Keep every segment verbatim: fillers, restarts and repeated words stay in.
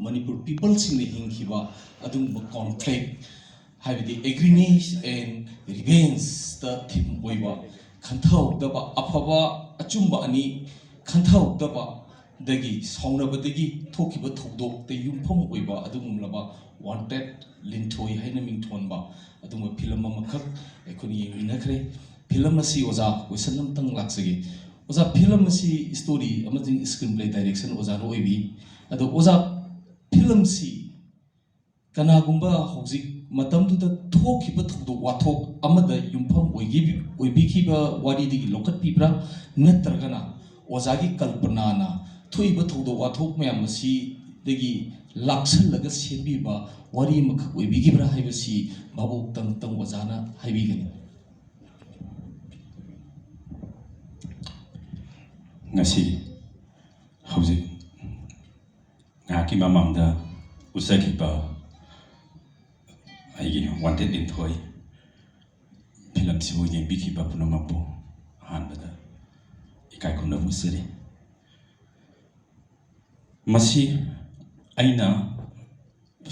ꯃꯅꯤꯄꯨꯔ ꯄꯤꯄꯜꯁꯤꯡꯅ ꯍꯤꯡꯈꯤꯕ ꯑꯗꯨꯒꯨꯝꯕ ꯀꯣꯟꯐ꯭ꯂꯤꯛ, ꯍꯥꯏꯕꯗꯤ ꯑꯦꯒ꯭ꯔꯤꯅꯦꯁ ꯑꯦꯟ ꯔꯤꯚꯦꯟꯁꯇ ꯊꯤꯝ ꯑꯣꯏꯕ, ꯈꯟꯊꯍꯧꯗꯕ, ꯑꯐꯕ ꯑꯆꯨꯝꯕ ꯑꯅꯤ ꯈꯟꯊꯍꯧꯗꯕꯗꯒꯤ, ꯁꯥꯎꯅꯕꯗꯒꯤ ꯊꯣꯛꯈꯤꯕ ꯊꯧꯗꯣꯛꯇ ꯌꯨꯝꯐꯝ ꯑꯣꯏꯕ ꯑꯗꯨꯒꯨꯝꯂꯕ ꯋꯥꯟꯇꯦꯠ ꯂꯤꯟꯊꯣꯏ ꯍꯥꯏꯅ ꯃꯤꯡꯊꯣꯟꯕ ꯑꯗꯨꯒꯨꯝꯕ ꯐꯤꯂꯝ ꯑꯃꯈꯛ ꯑꯩꯈꯣꯏꯅ ꯌꯦꯡꯃꯤꯟꯅꯈ꯭ꯔꯦ꯫ ꯐꯤꯂꯝ ꯑꯁꯤ ꯑꯣꯖꯥ ꯀꯣꯏꯁꯟ ꯑꯃꯇꯪ ꯂꯥꯛꯆꯒꯦ꯫ ꯑꯣꯖꯥ, ꯐꯤꯂꯝ ꯑꯁꯤ ꯁ꯭ꯇꯣꯔꯤ ꯑꯃꯁꯨꯡ ꯁ꯭ꯀ꯭ꯔꯤꯟ ꯄ꯭ꯂꯦ ꯗꯥꯏꯔꯦꯛꯁꯟ ꯑꯣꯖꯥꯅ ꯑꯣꯏꯕꯤ꯫ ꯑꯗꯣ ꯑꯣꯖꯥ, ꯐꯤꯂꯝꯁꯤ ꯀꯅꯥꯒꯨꯝꯕ ꯍꯧꯖꯤꯛ ꯃꯇꯝꯗꯨꯗ ꯊꯣꯛꯈꯤꯕ ꯊꯧꯗꯣꯛ ꯋꯥꯊꯣꯛ ꯑꯃꯗ ꯌꯨꯝꯐꯝ ꯑꯣꯏꯈꯤꯕ, ꯑꯣꯏꯕꯤꯈꯤꯕ ꯋꯥꯔꯤꯗꯒꯤ ꯂꯧꯈꯠꯄꯤꯕ꯭ꯔꯥ, ꯅꯠꯇ꯭ꯔꯒꯅ ꯑꯣꯖꯥꯒꯤ ꯀꯜꯄꯅꯥꯅ ꯊꯣꯛꯏꯕ ꯊꯧꯗꯣꯛ ꯋꯥꯊꯣꯛ ꯃꯌꯥꯝ ꯑꯁꯤꯗꯒꯤ ꯂꯥꯛꯁꯜꯂꯒ ꯁꯦꯝꯕꯤꯕ ꯋꯥꯔꯤ ꯑꯃꯈꯛ ꯑꯣꯏꯕꯤꯈꯤꯕ꯭ꯔꯥ ꯍꯥꯏꯕꯁꯤ ꯚꯥꯕꯣꯛ ꯇꯪ ꯇꯪ ꯑꯣꯖꯥꯅ ꯍꯥꯏꯕꯤꯒꯅꯤ꯫ ꯉꯁꯤ ꯍꯧꯖꯤꯛ ꯉꯥꯏꯍꯥꯛꯀꯤ ꯃꯃꯥꯡꯗ ꯎꯠꯆꯈꯤꯕ ꯑꯩꯒꯤ ꯋꯥꯟꯇꯦꯠ ꯂꯤꯟꯊꯣꯏ ꯐꯤꯂꯝꯁꯤꯕꯨ ꯌꯦꯡꯕꯤꯈꯤꯕ ꯄꯨꯝꯅꯃꯛꯄꯨ ꯑꯍꯥꯟꯕꯗ ꯏꯀꯥꯏ ꯈꯨꯝꯅꯕ ꯎꯠꯆꯔꯤ꯫ ꯃꯁꯤ ꯑꯩꯅ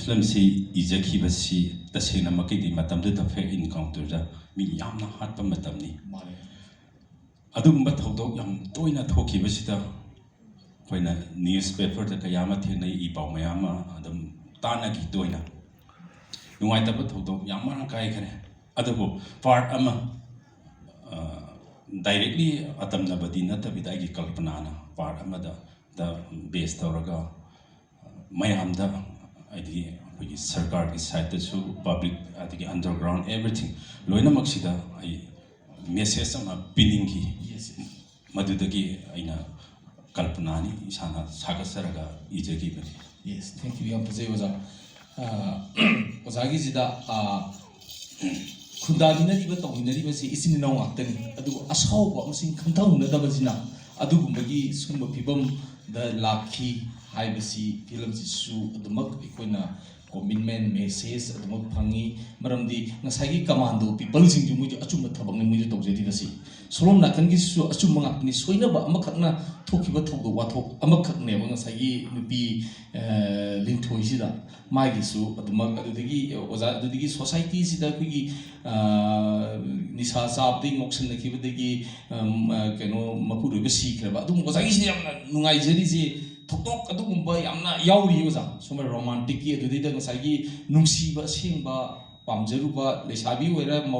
ꯐꯤꯂꯝꯁꯤ ꯏꯖꯈꯤꯕꯁꯤ ꯇꯁꯦꯡꯅꯃꯛꯀꯤꯗꯤ ꯃꯇꯝꯗꯨꯗ ꯐꯦꯛ ꯏꯟꯀꯥꯎꯟꯇꯔꯗ ꯃꯤ ꯌꯥꯝꯅ ꯍꯥꯠꯄ ꯃꯇꯝꯅꯤ꯫ ꯃꯥꯅꯦ꯫ ꯑꯗꯨꯒꯨꯝꯕ ꯊꯧꯗꯣꯛ ꯌꯥꯝ ꯇꯣꯏꯅ ꯊꯣꯛꯈꯤꯕꯁꯤꯗ ꯑꯩꯈꯣꯏꯅ ꯅ꯭ꯌꯨꯁꯄꯦꯄꯔꯗ ꯀꯌꯥ ꯑꯃ ꯊꯦꯡꯅꯩ, ꯏ ꯄꯥꯎ ꯃꯌꯥꯝ ꯑꯃ ꯑꯗꯨꯝ ꯇꯥꯟꯅꯈꯤ ꯇꯣꯏꯅ꯫ ꯅꯨꯡꯉꯥꯏꯇꯕ ꯊꯧꯗꯣꯛ ꯌꯥꯝ ꯃꯔꯥꯡ ꯀꯥꯏꯈ꯭ꯔꯦ꯫ ꯑꯗꯨꯕꯨ ꯄꯥꯔꯠ ꯑꯃ, ꯗꯥꯏꯔꯦꯛꯂꯤ ꯑꯇꯝꯅꯕꯗꯤ ꯅꯠꯇꯕꯤꯗ, ꯑꯩꯒꯤ ꯀꯜꯄꯅꯥꯅ ꯄꯥꯔꯠ ꯑꯃꯗ ꯕꯦꯁ ꯇꯧꯔꯒ ꯃꯌꯥꯝꯗ, ꯍꯥꯏꯗꯤ ꯑꯩꯈꯣꯏꯒꯤ ꯁꯔꯀꯥꯔꯒꯤ ꯁꯥꯏꯠꯇꯁꯨ, ꯄꯕ꯭ꯂꯤꯛ, ꯑꯗꯒꯤ ꯑꯟꯗꯔꯒ꯭ꯔꯥꯎꯟ, ꯑꯦꯚ꯭ꯔꯤꯊꯤꯡ ꯂꯣꯏꯅꯃꯛꯁꯤꯗ ꯑꯩ ꯃꯦꯁꯦꯖ ꯑꯃ ꯄꯤꯅꯤꯡꯈꯤ꯫ Yes, yes. ꯃꯗꯨꯗꯒꯤ ꯑꯩꯅ ꯀꯜꯄꯅꯥꯅꯤ ꯏꯁꯥꯅ ꯁꯥꯒꯠꯆꯔꯒ ꯏꯖꯈꯤꯕꯅꯤ꯫ Yes, thank you. ꯌꯥꯝ ꯐꯖꯩ, ꯑꯣꯖꯥ꯫ ꯑꯥ, ꯑꯣꯖꯥꯒꯤꯁꯤꯗ, ꯑꯥ, ꯈꯨꯟꯗꯥꯃꯤꯟꯅꯔꯤꯕ, ꯇꯧꯃꯤꯟꯅꯔꯤꯕꯁꯤ ꯏꯆꯤꯟ ꯏꯅꯥꯎ ꯉꯥꯛꯇꯅꯤ, ꯑꯗꯨꯕꯨ ꯑꯁꯥꯎꯕ ꯑꯃꯁꯨꯡ ꯈꯟꯊꯍꯧꯅꯗꯕꯁꯤꯅ ꯑꯗꯨꯒꯨꯝꯕꯒꯤ ꯁꯤꯒꯨꯝꯕ ꯐꯤꯕꯝꯗ ꯂꯥꯛꯈꯤ ꯍꯥꯏꯕꯁꯤ ꯐꯤꯂꯝꯁꯤꯁꯨ ꯑꯗꯨꯃꯛ ꯑꯩꯈꯣꯏꯅ ꯀꯣꯃꯤꯠꯃꯦꯟ ꯃꯦꯁꯦꯖ ꯑꯗꯨꯃꯛ ꯐꯪꯉꯤ꯫ ꯃꯔꯝꯗꯤ ꯉꯁꯥꯏꯒꯤ ꯀꯃꯥꯟꯗꯣ ꯄꯤꯄꯜꯁꯤꯡꯁꯨ ꯃꯣꯏꯁꯨ ꯑꯆꯨꯝꯕ ꯊꯕꯛꯅꯤ ꯃꯣꯏꯁꯨ ꯇꯧꯖꯔꯤꯕꯁꯤ꯫ ꯁꯣꯂꯣꯝ ꯅꯥꯀꯟꯒꯤꯁꯤꯁꯨ ꯑꯆꯨꯝꯕ ꯉꯥꯛꯇꯅꯤ꯫ ꯁꯣꯏꯅꯕ ꯑꯃꯈꯛꯅ ꯊꯣꯛꯈꯤꯕ ꯊꯧꯗꯣꯛ ꯋꯥꯊꯣꯛ ꯑꯃꯈꯛꯅꯦꯕ ꯉꯁꯥꯏꯒꯤ ꯅꯨꯄꯤ, ꯑ, ꯂꯤꯟꯊꯣꯏꯁꯤꯗ꯫ ꯃꯥꯒꯤꯁꯨ ꯑꯗꯨꯃꯛ, ꯑꯗꯨꯗꯒꯤ ꯑꯣꯖꯥ, ꯑꯗꯨꯗꯒꯤ ꯁꯣꯁꯥꯏꯇꯤꯁꯤꯗ ꯑꯩꯈꯣꯏꯒꯤ, ꯑ, ꯅꯤꯁꯥ ꯆꯥꯕꯗꯒꯤ ꯉꯥꯎꯁꯟꯅꯈꯤꯕꯗꯒꯤ, ꯑꯝ, ꯑ, ꯀꯩꯅꯣ, ꯃꯄꯨꯔꯣꯏꯕ ꯁꯤꯈ꯭ꯔꯕ, ꯑꯗꯨꯝ ꯑꯣꯖꯥꯒꯤꯁꯤꯗ ꯌꯥꯝꯅ ꯅꯨꯡꯉꯥꯏꯖꯔꯤꯁꯦ꯫ ꯊꯧꯗꯣꯛ ꯑꯗꯨꯒꯨꯝꯕ ꯌꯥꯝꯅ ꯌꯥꯎꯔꯤ ꯑꯣꯖꯥ꯫ ꯁꯣꯝꯅ ꯔꯣꯃꯥꯟꯇꯤꯛꯀꯤ, ꯑꯗꯨꯗꯩꯗ ꯉꯁꯥꯏꯒꯤ ꯅꯨꯡꯁꯤꯕ ꯑꯁꯦꯡꯕ ꯄꯥꯝꯖꯔꯨꯕ ꯂꯩꯁꯥꯕꯤ ꯑꯣꯏꯔ ꯃꯧ